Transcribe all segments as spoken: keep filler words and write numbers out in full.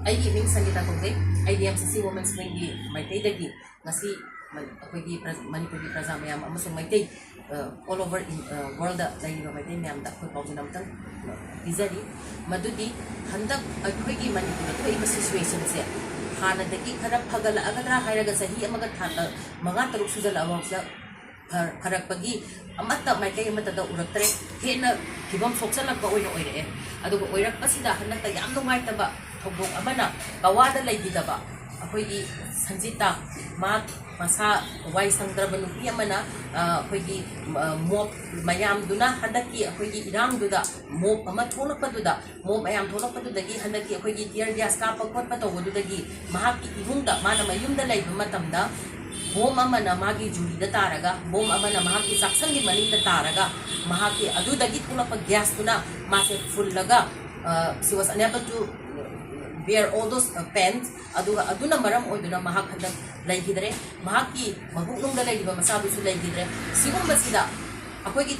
ꯑꯩꯒꯤ ꯃꯤꯡ ꯁꯪꯒꯤꯇꯥ ꯀꯧꯖꯩ꯫ ꯑꯩꯗꯤ ꯑꯦꯝ ꯁꯤ ꯁꯤ ꯋꯨꯃꯦꯟꯁ ꯋꯤꯡꯒꯤ ꯃꯥꯏꯀꯩꯗꯒꯤ ꯉꯁꯤ ꯃ-, ꯑꯩꯈꯣꯏꯒꯤ ꯄ꯭ꯔ-, ꯃꯅꯤꯄꯨꯔꯒꯤ ꯄ꯭ꯔꯖꯥ ꯃꯌꯥꯝ ꯑꯃꯁꯨꯡ ꯃꯩꯇꯩ, ꯑ, all over in, ꯑ, world ꯂꯩꯔꯤꯕ ꯃꯩꯇꯩ ꯃꯌꯥꯝꯗ ꯑꯩꯈꯣꯏ ꯄꯥꯎꯖꯦꯜ ꯑꯃꯇꯪ ꯄꯤꯖꯔꯤ꯫ ꯃꯗꯨꯗꯤ ꯍꯟꯗꯛ ꯑꯩꯈꯣꯏꯒꯤ ꯃꯅꯤꯄꯨꯔꯗ ꯊꯣꯛꯏꯕ situationꯁꯦ ꯍꯥꯟꯅꯗꯒꯤ ꯈꯔ ꯐꯒꯠꯂꯛꯑꯒꯗ꯭ꯔꯥ ꯍꯥꯏꯔꯒ ꯆꯍꯤ ꯑꯃꯒ ꯊꯥ, ꯑ, ꯃꯉꯥ ꯇꯔꯨꯛ ꯁꯨꯖꯜꯂꯛꯑꯕ ꯐ-, ꯐꯔꯛꯄꯒꯤ ꯑꯃꯠꯇ ꯃꯥꯏꯀꯩ ꯑꯃꯠꯇꯗ ꯎꯔꯛꯇ꯭ꯔꯦ꯫ ꯍꯦꯟꯅ ꯐꯤꯕꯝ ꯁꯣꯛꯆꯜꯂꯛꯄ ꯑꯣꯏꯅ ꯑꯣꯏꯔꯛꯑꯦ꯫ ꯑꯗꯨꯒ ꯑꯣꯏꯔꯛꯄꯁꯤꯗ ꯍꯟꯗꯛꯇ ꯌꯥꯝ ꯅꯨꯡꯉꯥꯏꯇꯕ ꯊꯧꯗꯣꯛ ꯑꯃꯅ ꯀꯋꯥꯗ ꯂꯩꯈꯤꯗꯕ ꯑꯩꯈꯣꯏꯒꯤ ꯁꯟꯖꯤꯇꯥ, ꯃꯥ ꯃꯁꯥ ꯋꯥꯏ ꯁꯪꯗ꯭ꯔꯕ ꯅꯨꯄꯤ ꯑꯃꯅ, ꯑ, ꯑꯩꯈꯣꯏꯒꯤ, ꯑ, ꯃꯣꯞ ꯃꯌꯥꯝꯗꯨꯅ, ꯍꯟꯗꯛꯀꯤ ꯑꯩꯈꯣꯏꯒꯤ ꯏꯔꯥꯡꯗꯨꯗ ꯃꯣꯞ ꯑꯃ ꯊꯣꯛꯂꯛꯄꯗꯨꯗ, ꯃꯣꯞ ꯃꯌꯥꯝ ꯊꯣꯛꯂꯛꯄꯗꯨꯗꯒꯤ ꯍꯟꯗꯛꯀꯤ ꯑꯩꯈꯣꯏꯒꯤ tear gas ꯀꯥꯞꯄ ꯈꯣꯠꯄ ꯇꯧꯕꯗꯨꯗꯒꯤ ꯃꯍꯥꯛꯀꯤ ꯏꯃꯨꯡꯗ, ꯃꯥꯅ ꯃꯌꯨꯝꯗ ꯂꯩꯕ ꯃꯇꯝꯗ ꯕꯣꯝ ꯑꯃꯅ ꯃꯥꯒꯤ ꯖꯨꯔꯤꯗ ꯇꯥꯔꯒ, ꯕꯣꯝ ꯑꯃꯅ ꯃꯍꯥꯛꯀꯤ ꯆꯥꯛꯁꯪꯒꯤ ꯃꯅꯤꯡꯗ ꯇꯥꯔꯒ, ꯃꯍꯥꯛꯀꯤ ꯑꯗꯨꯗꯒꯤ ꯊꯣꯛꯂꯛꯄ gasꯇꯨꯅ ꯃꯥꯁꯦ ꯐꯨꯜꯂꯒ, ꯑ, she was unable to bear all those, uh, pains꯫ ꯑꯗꯨꯒ ꯑꯗꯨꯅ ꯃꯔꯝ ꯑꯣꯏꯗꯨꯅ ꯃꯍꯥꯛ ꯍꯟꯗꯛ ꯂꯩꯈꯤꯗ꯭ꯔꯦ꯫ ꯃꯍꯥꯛꯀꯤ ꯃꯕꯨꯛꯅꯨꯡꯗ ꯂꯩꯔꯤꯕ ꯃꯆꯥꯗꯨꯁꯨ ꯂꯩꯈꯤꯗ꯭ꯔꯦ꯫ ꯁꯤꯒꯨꯝꯕꯁꯤꯗ ꯑꯩꯈꯣꯏꯒꯤ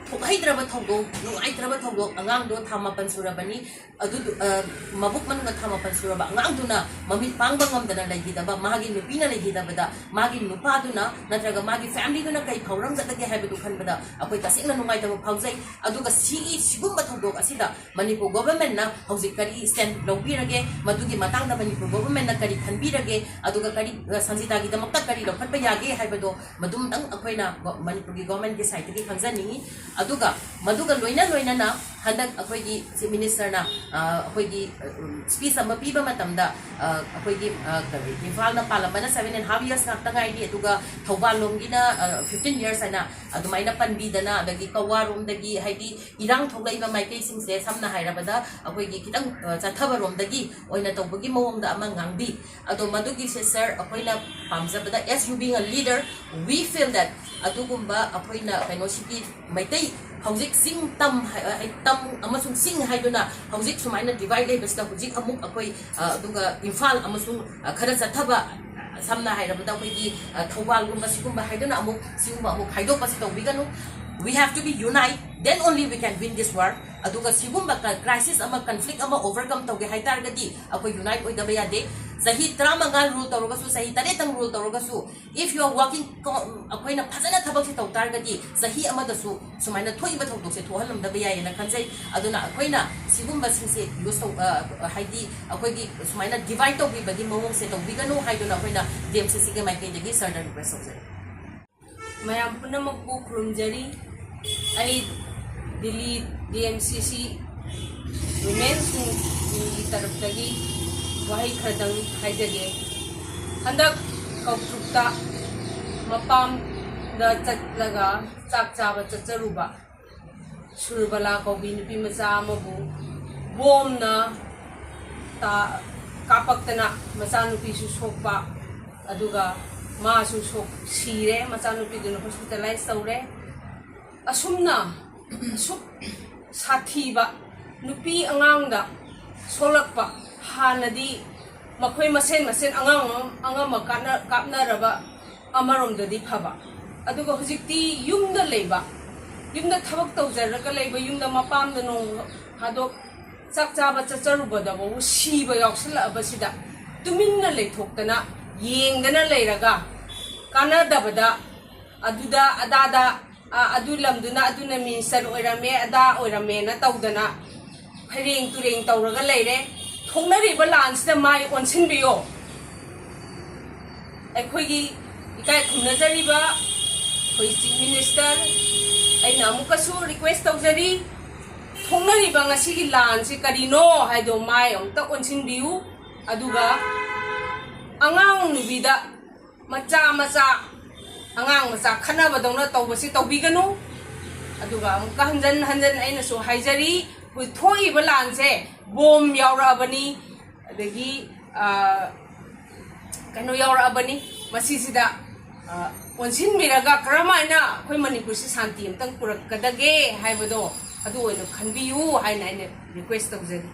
ꯊꯣꯛꯍꯩꯗ꯭ꯔꯕ ꯊꯧꯗꯣꯛ, ꯅꯨꯡꯉꯥꯏꯇ꯭ꯔꯕ ꯊꯧꯗꯣꯛ, ꯑꯉꯥꯡꯗꯣ ꯊꯥ ꯃꯥꯄꯟ ꯁꯨꯔꯕꯅꯤ, ꯑꯗꯨ, ꯑ, ꯃꯕꯨꯛ ꯃꯅꯨꯡꯗ ꯊꯥ ꯃꯥꯄꯟ ꯁꯨꯔꯕ ꯑꯉꯥꯡꯗꯨꯅ ꯃꯃꯤꯠ ꯄꯥꯡꯕ ꯉꯝꯗꯅ ꯂꯩꯈꯤꯗꯕ, ꯃꯥꯒꯤ ꯅꯨꯄꯤꯅ ꯂꯩꯈꯤꯗꯕꯗ, ꯃꯥꯒꯤ ꯅꯨꯄꯥꯗꯨꯅ ꯅꯠꯇ꯭ꯔꯒ ꯃꯥꯒꯤ familyꯗꯨꯅ ꯀꯩ ꯐꯥꯎꯔꯝꯒꯗꯒꯦ ꯍꯥꯏꯕꯗꯨ ꯈꯟꯕꯗ ꯑꯩꯈꯣꯏ ꯇꯁꯦꯡꯅ ꯅꯨꯡꯉꯥꯏꯇꯕ ꯐꯥꯎꯖꯩ꯫ ꯑꯗꯨꯒ ꯁꯤꯒꯤ, ꯁꯤꯒꯨꯝꯕ ꯊꯧꯗꯣꯛ ꯑꯁꯤꯗ ꯃꯅꯤꯄꯨꯔ governmentꯅ ꯍꯧꯖꯤꯛ ꯀꯔꯤ stand ꯂꯧꯕꯤꯔꯒꯦ, ꯃꯗꯨꯒꯤ ꯃꯇꯥꯡꯗ ꯃꯅꯤꯄꯨꯔ governmentꯅ ꯀꯔꯤ ꯈꯟꯕꯤꯔꯒꯦ, ꯑꯗꯨꯒ ꯀꯔꯤ, ꯁꯟꯖꯤꯇꯥꯒꯤꯗꯃꯛꯇ ꯀꯔꯤ ꯂꯧꯈꯠꯄ ꯌꯥꯒꯦ ꯍꯥꯏꯕꯗꯣ ꯃꯗꯨꯝꯇꯪ ꯑꯩꯈꯣꯏꯅ ꯒꯣ-, ꯃꯅꯤꯄꯨꯔꯒꯤ governmentꯀꯤ sideꯇꯒꯤ ꯈꯪꯖꯅꯤꯡꯉꯤ꯫ ꯑꯗꯨꯒ ꯃꯗꯨꯒ ꯂꯣꯏꯅ ꯂꯣꯏꯅꯅ ꯍꯟꯗꯛ ꯑꯩꯈꯣꯏꯒꯤ Chief Ministerꯅ, ꯑ, ꯑꯩꯈꯣꯏꯒꯤ, ꯑ, ꯎꯝ, speech ꯑꯃ ꯄꯤꯕ ꯃꯇꯝꯗ, ꯑ, ꯑꯩꯈꯣꯏꯒꯤ, ꯑ, ꯀꯔꯤ, ꯏꯝꯐꯥꯜꯅ ꯄꯥꯜꯂꯝꯕꯅ seven and half years ꯉꯥꯛꯇ ꯉꯥꯏꯔꯤ, ꯑꯗꯨꯒ ꯊꯧꯕꯥꯜ ꯂꯣꯝꯒꯤꯅ, ꯑ, fifteen years ꯍꯥꯏꯅ ꯑꯗꯨꯃꯥꯏꯅ ꯄꯟꯕꯤꯗꯅ, ꯑꯗꯒꯤ ꯀꯋꯥꯔꯣꯝꯗꯒꯤ, ꯍꯥꯏꯗꯤ ꯏꯔꯥꯡ ꯊꯣꯛꯂꯛꯏꯕ ꯃꯥꯏꯀꯩꯁꯤꯡꯁꯦ, ꯁꯝꯅ ꯍꯥꯏꯔꯕꯗ ꯑꯩꯈꯣꯏꯒꯤ ꯈꯤꯇꯪ, ꯑ, ꯆꯠꯊꯕꯔꯣꯝꯗꯒꯤ ꯑꯣꯏꯅ ꯇꯧꯕꯒꯤ ꯃꯑꯣꯡꯗ ꯑꯃ ꯉꯥꯡꯕꯤ꯫ ꯑꯗꯣ ꯃꯗꯨꯒꯤꯁꯦ sir, ꯑꯩꯈꯣꯏꯅ ꯄꯥꯝꯖꯕꯗ, as you being a leader, we feel that ꯑꯗꯨꯒꯨꯝꯕ ꯑꯩꯈꯣꯏꯅ ꯀꯩꯅꯣꯁꯤꯒꯤ ꯃꯩꯇꯩ ꯍꯧꯖꯤꯛ ꯆꯤꯡ ꯇꯝ ꯍꯥꯏ-, ꯍꯥꯏ-, ꯇꯝ ꯑꯃꯁꯨꯡ ꯆꯤꯡ ꯍꯥꯏꯗꯨꯅ ꯍꯧꯖꯤꯛ ꯁꯨꯃꯥꯏꯅ divide ꯂꯩꯕꯁꯤꯗ ꯍꯧꯖꯤꯛ ꯑꯃꯨꯛ ꯑꯩꯈꯣꯏ, ꯑ, ꯑꯗꯨꯒ ꯏꯝꯐꯥꯜ ꯑꯃꯁꯨꯡ, ꯑ, ꯈꯔ ꯆꯠꯊꯕ, ꯁꯝꯅ ꯍꯥꯏꯔꯕꯗ ꯑꯩꯈꯣꯏꯒꯤ, ꯑ, ꯊꯧꯕꯥꯜꯒꯨꯝꯕ ꯁꯤꯒꯨꯝꯕ ꯍꯥꯏꯗꯨꯅ ꯑꯃꯨꯛ ꯁꯤꯒꯨꯝꯕ ꯑꯃꯨꯛ ꯈꯥꯏꯗꯣꯛꯄꯁꯤ ꯇꯧꯕꯤꯒꯅꯨ꯫ We have to be unite, then only we can win this war. ꯑꯗꯨꯒ ꯁꯤꯒꯨꯝꯕ crisis ꯑꯃ, conflict ꯑꯃ overcome ꯇꯧꯒꯦ ꯍꯥꯏ ꯇꯥꯔꯒꯗꯤ ꯑꯩꯈꯣꯏ unite ꯑꯣꯏꯗꯕ ꯌꯥꯗꯦ. ꯆꯍꯤ ꯇꯔꯥꯃꯉꯥ rule ꯇꯧꯔꯒꯁꯨ, ꯆꯍꯤ ꯇꯔꯦꯠꯇꯪ rule ꯇꯧꯔꯒꯁꯨ, if you are working, ꯑꯩꯈꯣꯏꯅ ꯐꯖꯅ ꯊꯕꯛꯁꯦ ꯇꯧ ꯇꯥꯔꯒꯗꯤ ꯆꯍꯤ ꯑꯃꯗꯁꯨ ꯁꯨꯃꯥꯏꯅ ꯊꯣꯛꯏꯕ ꯊꯧꯗꯣꯛꯁꯦ ꯊꯣꯛꯍꯜꯂꯝꯗꯕ ꯌꯥꯏꯌꯦꯅ ꯈꯟꯖꯩ. ꯑꯗꯨꯅ ꯑꯩꯈꯣꯏꯅ ꯁꯤꯒꯨꯝꯕꯁꯤꯡꯁꯦ use ꯇꯧ, ꯍꯥꯏꯗꯤ ꯑꯩꯈꯣꯏꯒꯤ ꯁꯨꯃꯥꯏꯅ divide ꯇꯧꯕꯤꯕꯒꯤ ꯃꯑꯣꯡꯁꯦ ꯇꯧꯕꯤꯒꯅꯨ ꯍꯥꯏꯗꯨꯅ ꯑꯩꯈꯣꯏꯅ D M C C ꯒꯤ ꯃꯥꯏꯀꯩꯗꯒꯤ sir ꯗ request ꯇꯧꯖꯔꯤ. ꯃꯌꯥꯝ ꯄꯨꯝꯅꯃꯛꯄꯨ ꯈꯨꯔꯨꯝꯖꯔꯤ꯫ ꯑꯩ Delhi D M C C Women's Wing ꯒꯤ ꯇꯔꯞꯇꯒꯤ ꯋꯥꯍꯩ ꯈꯔꯗꯪ ꯍꯥꯏꯖꯒꯦ꯫ ꯍꯟꯗꯛ ꯀꯧꯇ꯭ꯔꯨꯛꯇ ꯃꯄꯥꯝꯗ ꯆꯠꯂꯒ ꯆꯥꯛ ꯆꯥꯕ ꯆꯠꯆꯔꯨꯕ ꯁꯨꯔꯕꯂꯥ ꯀꯧꯕꯤ ꯅꯨꯄꯤ ꯃꯆꯥ ꯑꯃꯕꯨ ꯕꯣꯝꯅ ꯀꯥꯞꯄꯛꯇꯅ ꯃꯆꯥꯅꯨꯄꯤꯁꯨ ꯁꯣꯛꯄ, ꯑꯗꯨꯒ ꯃꯥꯁꯨ ꯁꯣꯛ ꯁꯤꯔꯦ, ꯃꯆꯥꯅꯨꯄꯤꯗꯨꯅ hospitalize ꯇꯧꯔꯦ꯫ ꯑꯁꯨꯝꯅ ꯑꯁꯨꯛ ꯁꯥꯊꯤꯕ ꯅꯨꯄꯤ ꯑꯉꯥꯡꯗ ꯁꯣꯛꯂꯛꯄ, ꯍꯥꯟꯅꯗꯤ ꯃꯈꯣꯏ ꯃꯁꯦꯟ ꯃꯁꯦꯟ ꯑꯉꯥꯡ ꯑꯃ ꯑꯉꯝꯕ ꯀꯥꯞꯅ- ꯀꯥꯞꯅꯔꯕ ꯑꯃꯔꯣꯝꯗꯗꯤ ꯐꯕ꯫ ꯑꯗꯨꯒ ꯍꯧꯖꯤꯛꯇꯤ ꯌꯨꯝꯗ ꯂꯩꯕ, ꯌꯨꯝꯗ ꯊꯕꯛ ꯇꯧꯖꯔꯒ ꯂꯩꯕ, ꯌꯨꯝꯗ ꯃꯄꯥꯝꯗ ꯅꯣꯡ ꯐꯥꯗꯣꯛ ꯆꯥꯛ ꯆꯥꯕ ꯆꯠꯆꯔꯨꯕꯗꯐꯥꯎ ꯁꯤꯕ ꯌꯥꯎꯁꯜꯂꯛꯑꯕꯁꯤꯗ ꯇꯨꯃꯤꯟꯅ ꯂꯩꯊꯣꯛꯇꯅ, ꯌꯦꯡꯗꯅ ꯂꯩꯔꯒ ꯀꯥꯟꯅꯗꯕꯗ ꯑꯗꯨꯗ ꯑꯗꯥꯗ, ꯑ, ꯑꯗꯨ ꯂꯝꯗꯨꯅ ꯑꯗꯨꯅ minister ꯑꯣꯏꯔꯝꯃꯦ, ꯑꯗꯥ ꯑꯣꯏꯔꯝꯃꯦꯅ ꯇꯧꯗꯅ ꯐꯩꯔꯦꯡ ꯇꯨꯔꯦꯡ ꯇꯧꯔꯒ ꯂꯩꯔꯦ꯫ ꯊꯣꯛꯅꯔꯤꯕ ꯂꯥꯟꯁꯤꯗ ꯃꯥꯏ ꯑꯣꯟꯁꯤꯟꯕꯤꯌꯣ꯫ ꯑꯩꯈꯣꯏꯒꯤ ꯏꯀꯥꯏ ꯈꯨꯝꯅꯖꯔꯤꯕ ꯑꯩꯈꯣꯏ Chief Minister, ꯑꯩꯅ ꯑꯃꯨꯛꯀꯁꯨ request ꯇꯧꯖꯔꯤ, ꯊꯣꯛꯅꯔꯤꯕ ꯉꯁꯤꯒꯤ ꯂꯥꯟꯁꯤ ꯀꯔꯤꯅꯣ ꯍꯥꯏꯗꯣ ꯃꯥꯏ ꯑꯃꯨꯛꯇ ꯑꯣꯟꯁꯤꯟꯕꯤꯌꯨ꯫ ꯑꯗꯨꯒ ꯑꯉꯥꯡ ꯅꯨꯕꯤꯗ, ꯃꯆꯥ ꯃꯆꯥ, ꯑꯉꯥꯡ ꯃꯆꯥ ꯈꯠꯅꯕꯗꯧꯅ ꯇꯧꯕꯁꯤ ꯇꯧꯕꯤꯒꯅꯨ꯫ ꯑꯗꯨꯒ ꯑꯃꯨꯛꯀ ꯍꯟꯖꯟ ꯍꯟꯖꯟ ꯑꯩꯅꯁꯨ ꯍꯥꯏꯖꯔꯤ, ꯑꯩꯈꯣꯏ ꯊꯣꯛꯏꯕ ꯂꯥꯟꯁꯦ ꯕꯣꯝ ꯌꯥꯎꯔꯛꯑꯕꯅꯤ, ꯑꯗꯒꯤ, ꯑ, ꯀꯩꯅꯣ ꯌꯥꯎꯔꯛꯑꯕꯅꯤ꯫ ꯃꯁꯤꯁꯤꯗ, ꯑ, ꯑꯣꯟꯁꯤꯟꯕꯤꯔꯒ ꯀꯔꯝꯍꯥꯏꯅ ꯑꯩꯈꯣꯏ ꯃꯅꯤꯄꯨꯔꯁꯤ ꯁꯥꯟꯇꯤ ꯑꯃꯇꯪ ꯄꯨꯔꯛꯀꯗꯒꯦ ꯍꯥꯏꯕꯗꯣ ꯑꯗꯨ ꯑꯣꯏꯅ ꯈꯟꯕꯤꯌꯨ ꯍꯥꯏꯅ ꯑꯩꯅ request ꯇꯧꯖꯔꯤ꯫